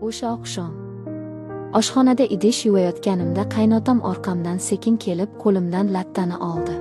O'sha oqshom oshxonada idish yuvayotganimda qaynotam orqamdan sekin kelib, qo'limdan lattani oldi.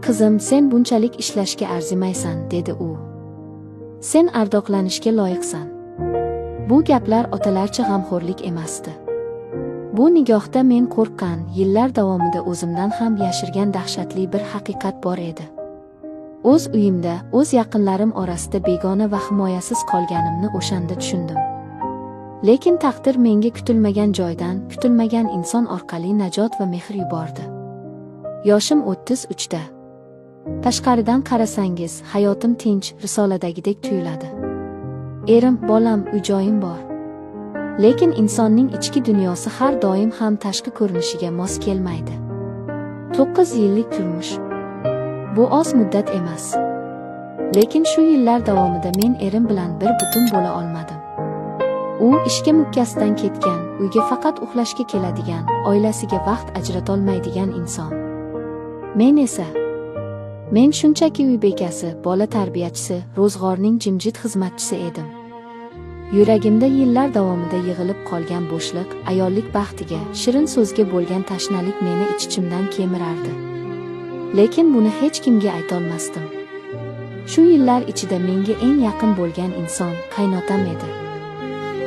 "Qizim, sen bunchalik ishlashga arzimaysan", dedi u. "Sen ardoqlanishga loyiqsan." Bu gaplar otalarcha g'amxo'rlik emasdi. Bu nigohda men qo'rqqan, yillar davomida o'zimdan ham yashirgan dahshatli bir haqiqat bor edi. O'z uyimda, o'z yaqinlarim orasida begona va himoyasiz qolganimni o'shanda tushundim. Lekin taqdir menga kutilmagan joydan, kutilmagan inson orqali najot va mehr yubordi. Yoshim 33 da. Tashqaridan qarasangiz, hayotim tinch, risoladagidek tuyuladi. Erim, bolam, uy-joyim bor. Lekin insonning ichki dunyosi har doim ham tashqi ko'rinishiga mos kelmaydi. 9 yillik turmush. Bu oz muddat emas. Lekin shu yillar davomida men erim bilan bir butun bo'la olmadim. U ishga mukkasidan ketgan, uyga faqat uxlashga keladigan, oilasiga vaqt ajratolmaydigan inson. Men esa men shunchaki uy bekasi, bola tarbiyachisi, ro'zg'orning jimjit xizmatchisi edim. Yuragimda yillar davomida yig'ilib qolgan bo'shliq, ayollik baxtiga, shirin so'zga bo'lgan tashnalik meni ich-ichimdan kemirardi. Lekin buni hech kimga aytolmasdim. Shu yillar ichida menga eng yaqin bo'lgan inson qaynotam edi.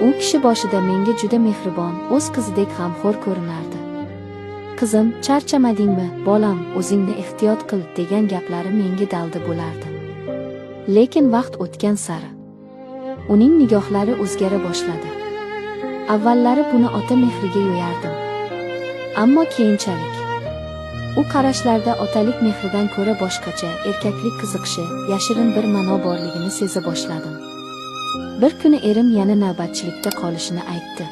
U kishi boshida menga juda mehribon, o'z qizidek g'amxo'r ko'rinardi. "Qizim, charchamadingmi, bolam, o'zingni ehtiyot qil", degan gaplari menga dalda bo'lardi. Lekin vaqt o'tgan sari uning nigohlari o'zgara boshladi. Avvallari buni ota mehriga yo'yardim. Ammo keyinchalik u qarashlarda otalik mehridan ko'ra boshqacha, erkaklik qiziqishi, yashirin bir ma'no borligini seza boshladim. Bir kuni erim yana navbatchilikda qolishini aytdi.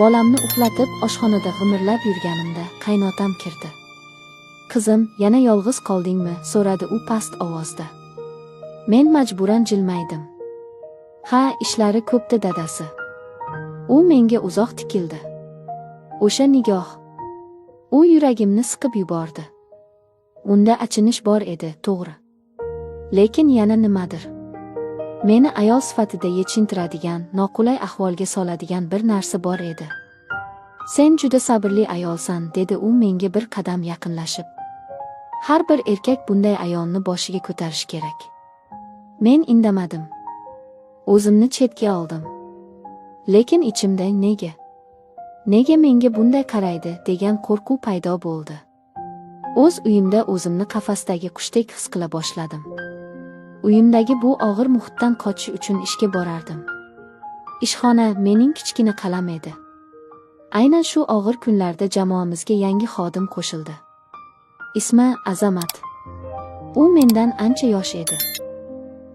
Bolamni uxlatib, oshxonada g'imirlab yurganimda qaynotam kirdi. "Qizim, yana yolg'iz qoldingmi?" so'radi u past ovozda. Men majburan jilmaydim. "Ha, ishlari ko'pda, dadasi." U menga uzoq tikildi. O'sha nigoh. U yuragimni siqib yubordi. Unda achinish bor edi, to'g'ri. Lekin yana nimadir. Meni ayol sifatida yechintiradigan, noqulay ahvolga soladigan bir narsa bor edi. "Sen juda sabrli ayolsan", dedi u menga bir qadam yaqinlashib. "Har bir erkak bunday ayolni boshiga ko'tarish kerak." Men indamadim. O'zimni chetga oldim. Lekin ichimda nega? Nega menga bunday qaraydi degan qo'rquv paydo bo'ldi. O'z uyimda o'zimni qafasdagi qushdek his qila boshladim. Uyimdagi bu og'ir muhitdan qochish uchun ishga borardim. Ishxona mening kichkina qal'am edi. Aynan shu og'ir kunlarda jamoamizga yangi xodim qo'shildi. Ismi Azamat. U mendan ancha yosh edi.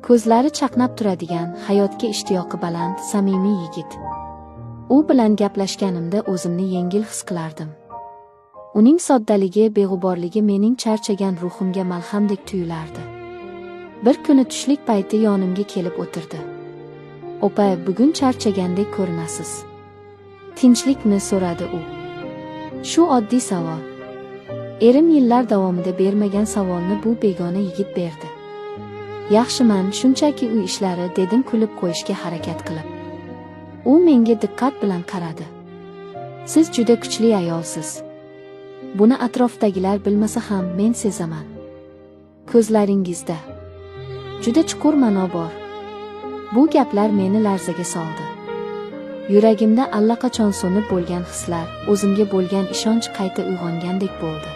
Ko'zlari chaqnab turadigan, hayotga ishtiyoqi baland, samimiy yigit. U bilan gaplashganimda o'zimni yengil his qilardim. Uning soddaligi, beg'uborligi mening charchagan ruhimga malhamdek tuyulardi. Bir kuni tushlik payti yonimga kelib o'tirdi. "Opa, bugun charchagandek ko'rinasiz. Tinchlikmi?" so'radi u. Shu oddiy savol. Erim yillar davomida bermagan savolni bu begona yigit berdi. "Yaxshiman, shunchaki uy ishlari", dedim kulib qo'yishga harakat qilib. U menga diqqat bilan qaradi. "Siz juda kuchli ayolsiz. Buni atrofdagilar bilmasa ham, men sezaman. Ko'zlaringizda juda chuqur ma'no bor." Bu gaplar meni larzaga soldi. Yuragimda allaqachon so'nib bo'lgan hislar, o'zimga bo'lgan ishonch qayta uyg'ongandek bo'ldi.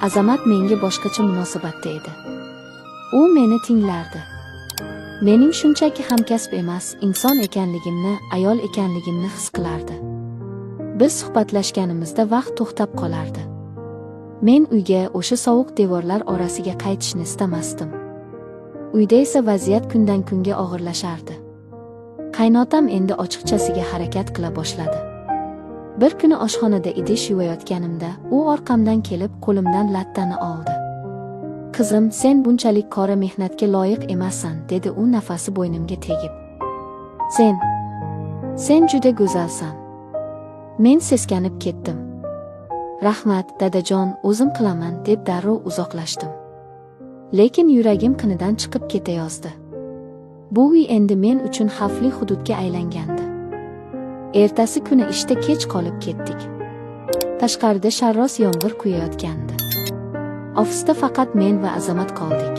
Azamat menga boshqacha munosabatda edi. U meni tinglardi. Mening shunchaki hamkasb emas, inson ekanligimni, ayol ekanligimni his qilardi. Biz suhbatlashganimizda vaqt to'xtab qolardi. Men uyga, o'sha sovuq devorlar orasiga qaytishni istamasdim. Uyda esa vaziyat kundan kunga og'irlashardi. Qaynotam endi ochiqchasiga harakat qila boshladi. Bir kuni oshxonada idish yuvayotganimda u orqamdan kelib, qo'limdan lattani oldi. "Qizim, sen bunchalik qora mehnatga loyiq emassan", dedi u nafasi bo'ynimga tegib. Sen juda go'zalsan." Men seskanib ketdim. "Rahmat, dadajon, o'zim qilaman", deb darrov uzoqlashdim. Lekin yuragim qinidan chiqib ketayozdi. Bu uy endi men uchun xavfli hududga aylangandi. Ertasi kuni ishda kech qolib ketdik. Tashqarida sharros yomg'ir quyayotgandi. Ofisda faqat men va Azamat qoldik.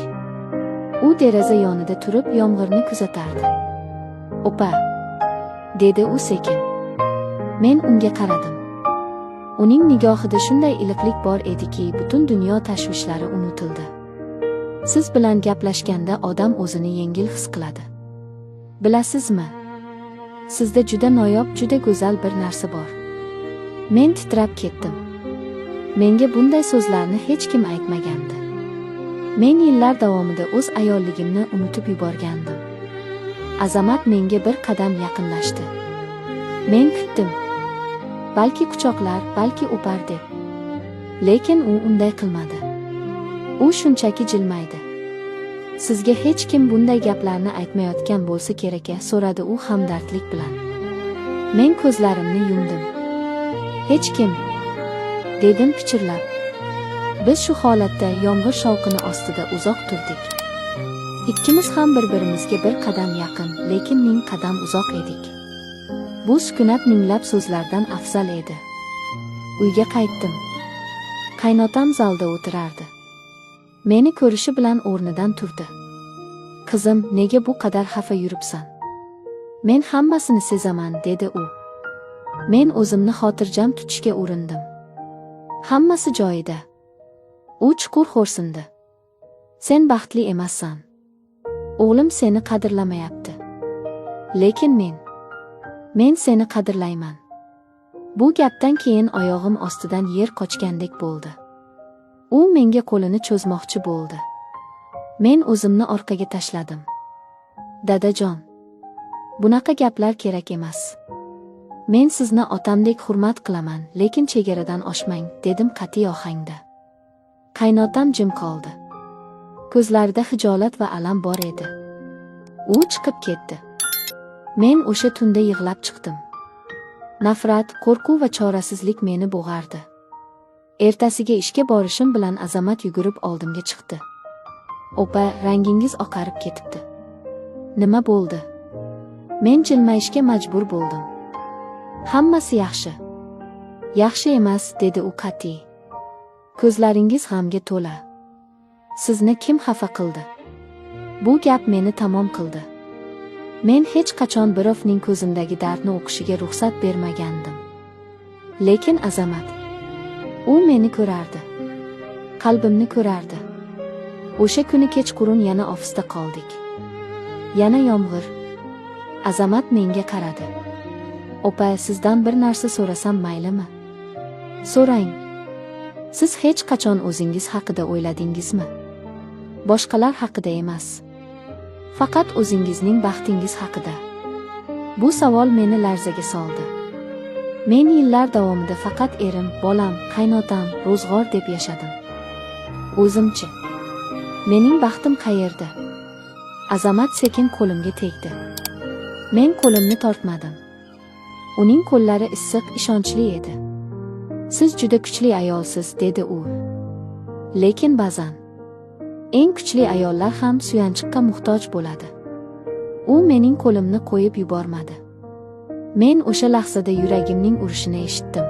U deraza yonida turib yomg'irni kuzatardi. "Opa", dedi u sekin. Men unga qaradim. Uning nigohida shunday iliqlik bor ediki, butun dunyo tashvishlari unutildi. "Siz bilan gaplashganda odam o'zini yengil his qiladi. Bilasizmi? Sizda juda noyob, juda go'zal bir narsa bor." Men titrab ketdim. Menga bunday so'zlarni hech kim aytmagandi. Men yillar davomida o'z ayolligimni unutib yuborgandim. Azamat menga bir qadam yaqinlashdi. Men kutdim. Balki quchoqlar, balki o'par deb. Lekin u unday qilmadi. U shunchaki jilmaydi. "Sizga hech kim bunday gaplarni aytmayotgan bo'lsa kerak", so'radi u hamdardlik bilan. Men ko'zlarimni yumdim. "Hech kim", dedim pichirlab. Biz shu holatda yomg'ir shovqini ostida uzoq turdik. Ikkimiz ham bir-birimizga bir qadam yaqin, lekin ming qadam uzoq edik. Bu sukunat minglab so'zlardan afzal edi. Uyga qaytdim. Qaynotam zalda o'tirardi. Meni ko'rishi bilan o'rnidan turdi. "Qizim, nega bu qadar xafa yuribsan? Men hammasini sezaman", dedi u. Men o'zimni xotirjam tutishga urindim. "Hammasi joyida." U chuqur xo'rsindi. "Sen baxtli emassan. O'g'lim seni qadrlamayapti. Lekin men seni qadrlayman." Bu gapdan keyin oyog'im ostidan yer qochgandek bo'ldi. U menga qo'lini cho'zmoqchi bo'ldi. Men o'zimni orqaga tashladim. "Dadajon, bunaqa gaplar kerak emas. Men sizni otamdek hurmat qilaman, lekin chegaradan oshmang", dedim qat'iy ohangda. Qaynotam jim qoldi. Ko'zlarida hijolat va alam bor edi. U chiqib ketdi. Men o'sha tunda yig'lab chiqdim. Nafrat, qo'rquv va chorasizlik meni bo'g'ardi. Ertasiga ishga borishim bilan Azamat yugurib oldimga chiqdi. "Opa, rangingiz oqarib ketibdi. Nima bo'ldi?" Men jilmayishga majbur bo'ldim. "Hammasi yaxshi." "Yaxshi emas", dedi u qat'iy. "Ko'zlaringiz g'amga to'la. Sizni kim xafa qildi?" Bu gap meni tamom qildi. Men hech qachon birovning ko'zimdagi dardni o'qishiga ruxsat bermagandim. Lekin Azamat, u meni ko'rardi. Qalbimni ko'rardi. O'sha kuni kechqurun yana ofisda qoldik. Yana yomg'ir. Azamat menga qaradi. "Opa, sizdan bir narsa so'rasam maylimi?" "So'rang." "Siz hech qachon o'zingiz haqida o'yladingizmi? Boshqalar haqida emas. Faqat o'zingizning baxtingiz haqida." Bu savol meni larzaga soldi. Men yillar davomida faqat erim, bolam, qaynotam, ro'zg'or deb yashadim. O'zimchi? Mening baxtim qayerda? Azamat sekin qo'limga tegdi. Men qo'limni tortmadim. Uning qo'llari issiq, ishonchli edi. "Siz juda kuchli ayolsiz", dedi u. "Lekin ba'zan eng kuchli ayollar ham suyanchiqqa muhtoj bo'ladi." U mening qo'limni qo'yib yubormadi. Men o'sha lahzada yuragimning urishini eshitdim.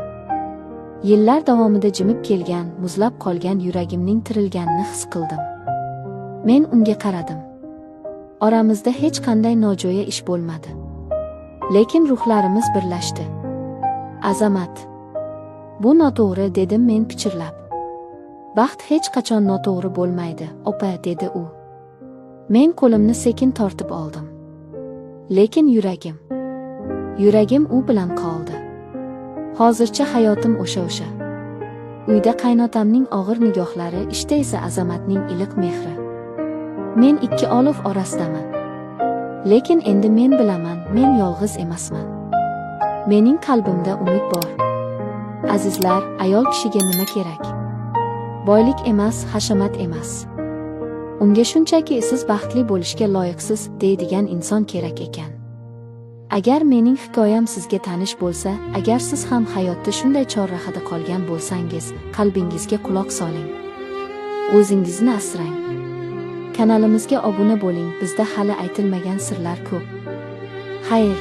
Yillar davomida jimib kelgan, muzlab qolgan yuragimning tirilganini his qildim. Men unga qaradim. Oramizda hech qanday nojo'ya ish bo'lmadi. Lekin ruhlarimiz birlashdi. "Azamat. Bu noto'g'ri", dedim men pichirlab. "Baxt hech qachon noto'g'ri bo'lmaydi, opa", dedi u. Men qo'limni sekin tortib oldim. Lekin yuragim u bilan qoldi. Hozircha hayotim o'sha-o'sha. Uyda qaynotamning og'ir nigohlari, ishda esa Azamatning iliq mehri. Men ikki olov orasidaman. Lekin endi men bilaman, men yolg'iz emasman. Mening qalbimda umid bor. Azizlar, ayol kishiga nima kerak? Boylik emas, hashamat emas. Unga shunchaki siz baxtli bo'lishga loyiqsiz deydigan inson kerak ekan. Agar mening hikoyam sizga tanish bo'lsa, agar siz ham hayotda shunday chorrahada qolgan bo'lsangiz, qalbingizga quloq soling. O'zingizni asrang. Kanalimizga obuna bo'ling, bizda hali aytilmagan sirlar ko'p. Xayr.